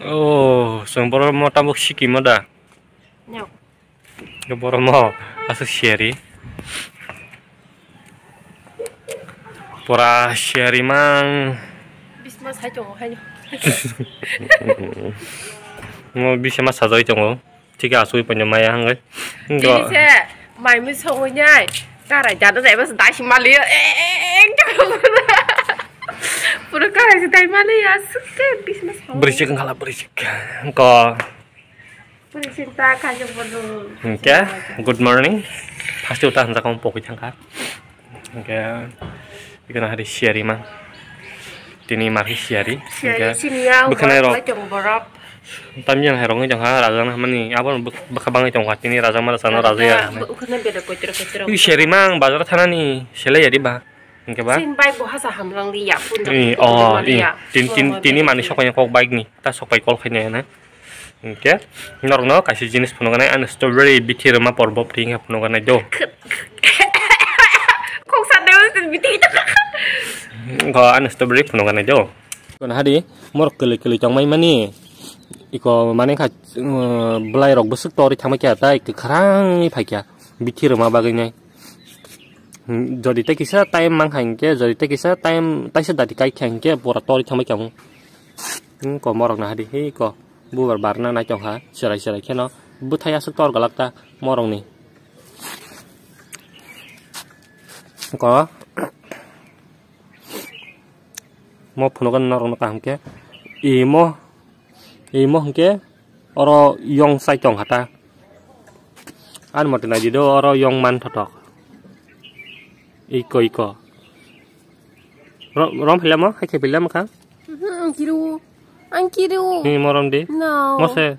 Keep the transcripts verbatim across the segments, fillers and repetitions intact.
Oh, chwng borok mo tabuk sikima da? Nyok. Borok mo aswk siyari. Pura siyari mang. Bisma sai tongo haino. Mo bisma sajai tongo. Thik asui poino maya hangoi. Bini se mai mui songoi nai. Karai jana jai bas dai si mali. Pura karai si dai mali ya sukke bisma sai. Beri sik ngala beri sik. Ko. Beri sik ta kaje bodo. Oke. Good morning. Pasti uta hansa kamu pokoi thangka. Oke. Ikana hari siyari mang. Tini marhi siyari. Siyari sini ya, bwkhanai rok. Tamjani hai rok wngwi tongkha, rajak na hamani, abo bwkha bangwi tongkha, tini rajak ma rajak no rajak ya. Bwkhano beda koitro koitro. Ui seri mang bazar thanani selai ya diba. Hingke ba? Sin bike bo hasa hamlang di ya, pun. Ui, oh, ui. Tin, tin, tini mani sok ya kok bike ni, ta sok pai kol khaina ya na. Hingke, norok no kaisa jinis phunuknai, ano strawberry bithi rwma porbo phring ya phunuknai do. Kok sa deu bithi. Ko ano strawberry phunuknai do. Kono hadi, morok kwlwi kwlwi tongmai mani. Iko mane kha, um, bwlai rok bwswk tori thangmai kha tai kwkhwrang wngwi phai kha bithi rwma bagwi nai. Hmm, jodi tei kisa time mang kha hinkhe, jodi tei kisa time taisa dati kai kha hinkhe pura tori thangmai kha. Hmm, ko morok na hadi, hei ko bubar barna nai tong kha, serai serai kheno bwthai aswk tor galak ta morok ni. Ko. Mo phunukgani norokno kaham khe. Imo, imo hinkhe oro yong chai tong kha ta. Ani mote nai di do oro yong man thothok. Iko, iko. Ro-, rom philamo, hai khe philamo kha? Mhm, ang kiru. Ang kiru. Ni morom di. No. Mose.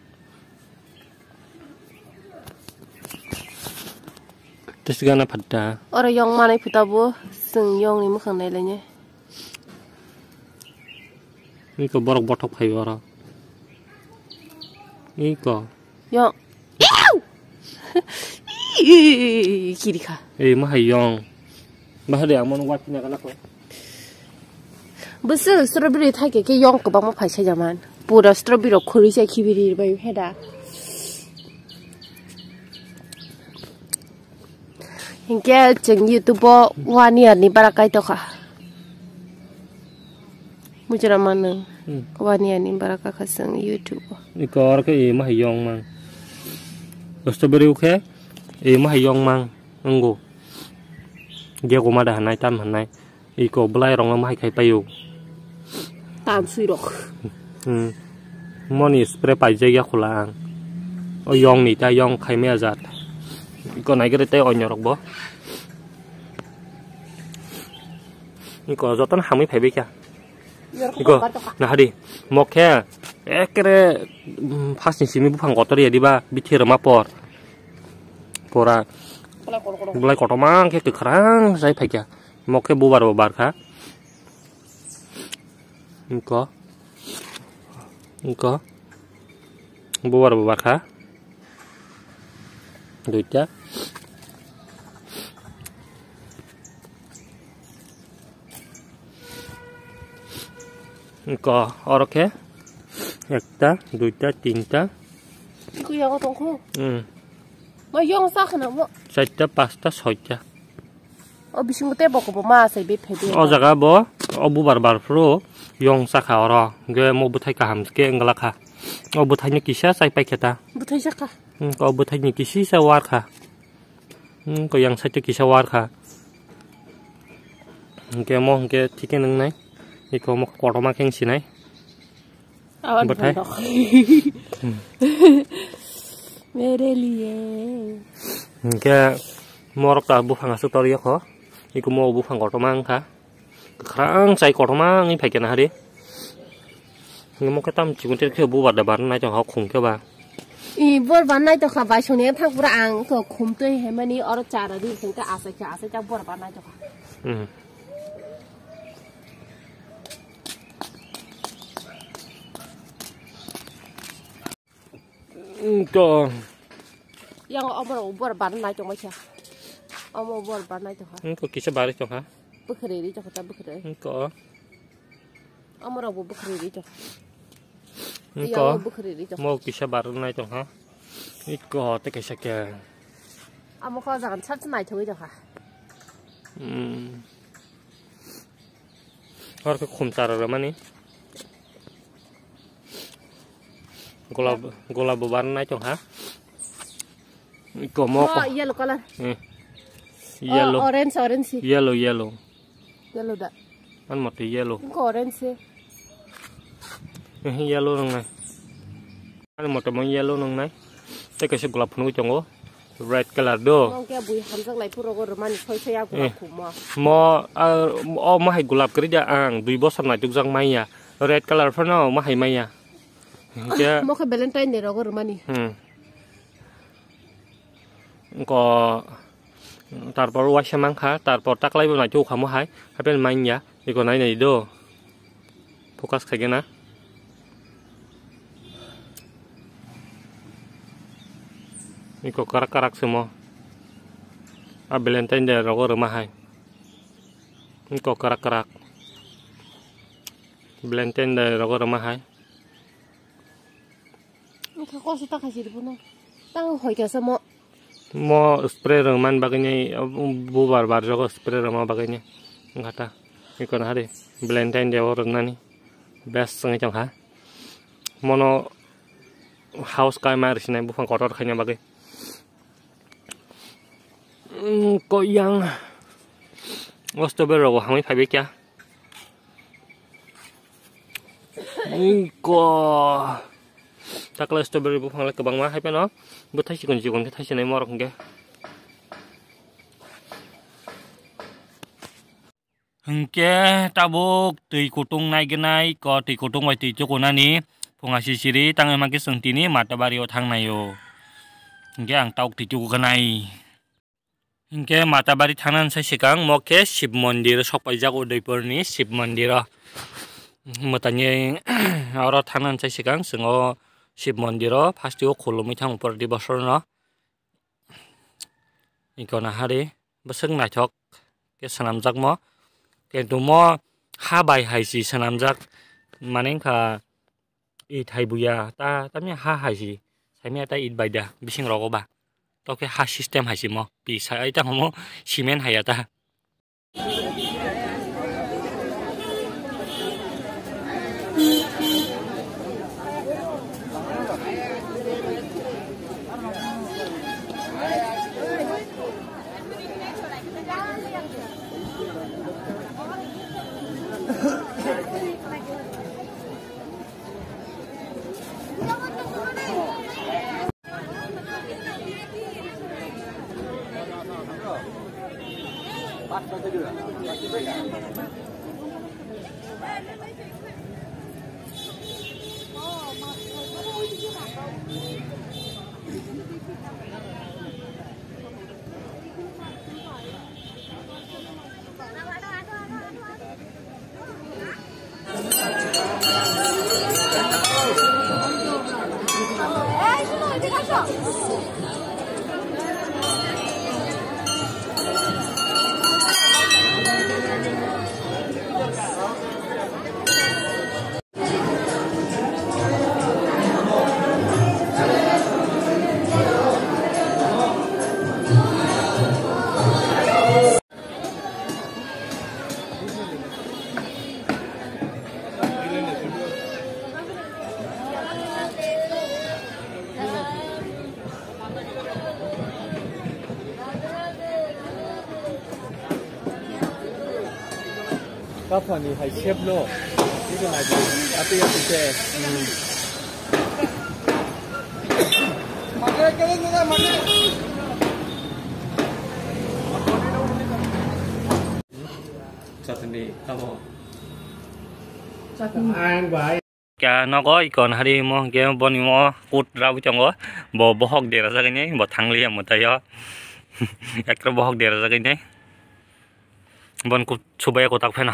Tis gana phatta. Oro yong manai phuta bo, chwng yong ni mwkhang nai lainai. Iko borok bothok phai oro. Iko. Yong. Ew! Kiri kha. Ei, ma hai yong. Bahari ang mono watna kana ko. Bwswk strawberry thaike khe yong kwbangma phai sai jaman. Pura strawberry rok khurui sai khibiri bai heda. Hinkhe chwng YouTube o one year ni bara kai tokha. Mujra mano. Hmm. One year ni bara kakha chwng YouTube o. Iko oro khe ema hai yong mang. Strawberry o khe ema hai yong mang. Wngo. Ge goma da hanai tam hanai. Iko bwlai rok no hai khai paio. Tam sui rok. Hmm. Moni spray paijak ya khula ang. O yong ni ta yong khai maya jat. Iko nai gre tei onyo rok bo. Iko jotono hamwi phai bai kha. Iko na hadi. Mokhe ekre, mm, phas ni simi buphang kotor ya diba bithi rwma por. Pora. Bwlai kotor mang khe kwkhwrang sai phai kha. Mokhe bubar bo bar kha. Wngkha. Wngkha. Bubar bo bar kha. Duita. Wngkha oro khe. Ekta, duita, tinta. Kuya ko tongkho. Hmm. Ma yong sa khna mo. Chaita, pasta, soita. O bisingo tei bokol bo ma achai bai phai de. O jaga bo, o bubar bar phuru yong chakha oro. Hwnkhe mo bwthai kaham khe wngla kha. O bwthai no kisa chai pai khe ta. Bwthai chakha. Hmm, o bwthai ni kisa war kha. Hmm, ko yang side o kisa war kha. Hwnkhe mo hwnkhe thik khe nwngnai. Eko mo kotorma khe wng sinai. Awan bwthai. Mere liye. Hwnkhe morok ta buphang aswk tor yakho. Iko mo buphang kotorma wngkha. Kwkhwrang chai kotorma wngwi phaikha nahari. Hwnkhe mo khe tam chikon ter khe bubar da bar nai tongkha khum khe ba. I bor bar nai tongkha bai songni thang pura ang to khum twi hemani oro chara di hwnkhe asai khe asai ta bor bar nai tongkha. Hmm. To. Yang omo rok bor bar nai tongma kha. Omo bor bar nai tongkha. Ko kisa bari tongkha. Bwkhwrwi ri tongkha ta bwkhwrwi. Ko. Omo rok bo bwkhwrwi ri tongkha. Iko. Yago bukhri ri tong. Mo kisa bar nai tong ha. Iko te kisa ke. Amo ko jagan sat nai thoi tong ha. Hmm. Hor ke khum chara ra mani. Golab, golab bo bar nai tong ha. Iko mo ko. Oh, yellow color. Eh. Oh, yellow. Orange, orange si. Yellow, yellow. Yellow da. An mote yellow. Ko orange se. Eh, yellow nang nai. An mote mo yellow nang nai. Te kaisa golap phunugwi tongo. Red color do. Mo ke bui hamjak lai puro go romani soi soi ya golap. Eh. Khumo. Mo, ah, o mo hai golap kri da ang dui bosor nai tukjak maya. Red color phano mo hai maya. Hingke mo khe Valentine day rogo romani. Hmm. Ko tarpor waisa mankha, tarpor taklai bo naituk kha mo hai, happen manya, iko nai nai do. Focus khaigena. Iko karak karak se mo. A Valentine day rogo rwma hai. Iko karak karak. Valentine day rogo rwma hai. Wngkha koso ta khaisiri bono. Tang hoi kha samo. Mo spray rwngmani bagwini, bubar barjogo spray rwma bagwini. Wngkha ta. Iko nahari. Valentine day o rwnani. Best wngwi tongkha. Mono house kaima risinai buphang kotor khaina bagwi. Ko yang. O strawberry rogo hamwi phaibai kya. Ko. Takla strawberry buphang le kwbangma hai phano. Bo thaisi kon chikon khe thaisi nai morok hwnkhe. Hwnkhe tabuk twi kutung naigenai ko twi kutung bai twi chukunani phunga sisiri tangwi mankhe chwng tini Matabari o thangnaio. Hwnkhe ang tabuk twi chukugnai. Hinkhe Matabari thangnani sai swkang mo khe Shiv mondir sokpaijago Udaipurni Shiv mondiro. Mwtani oro thangnani sai swkang chwng o Shiv mondiro phastio khulumwi thango pore di bosorno. Iko nahari bwswk naithok khe swnamjakmo. Kintu mo ha bai hai si swnamjak mani wngkha. It hai buya ta, tamni ha hai si. Saimya ta it bai da, bising rogo ba. Toke ha system hai si mo. Pi sai ta homo cement hai ya ta. Kaphani hai sepno. Iko nai di. Ati ati se. Hmm. Chutney, tamo. Chutney. Ang bai. Kya nogo ikon hari mo hwnkhe boni mo kut rawi tongo. Bo bohok dera jagani, bo thangliya mwtaio. Ektra bohok dera jagani. Bon kut subaya kotak pheno.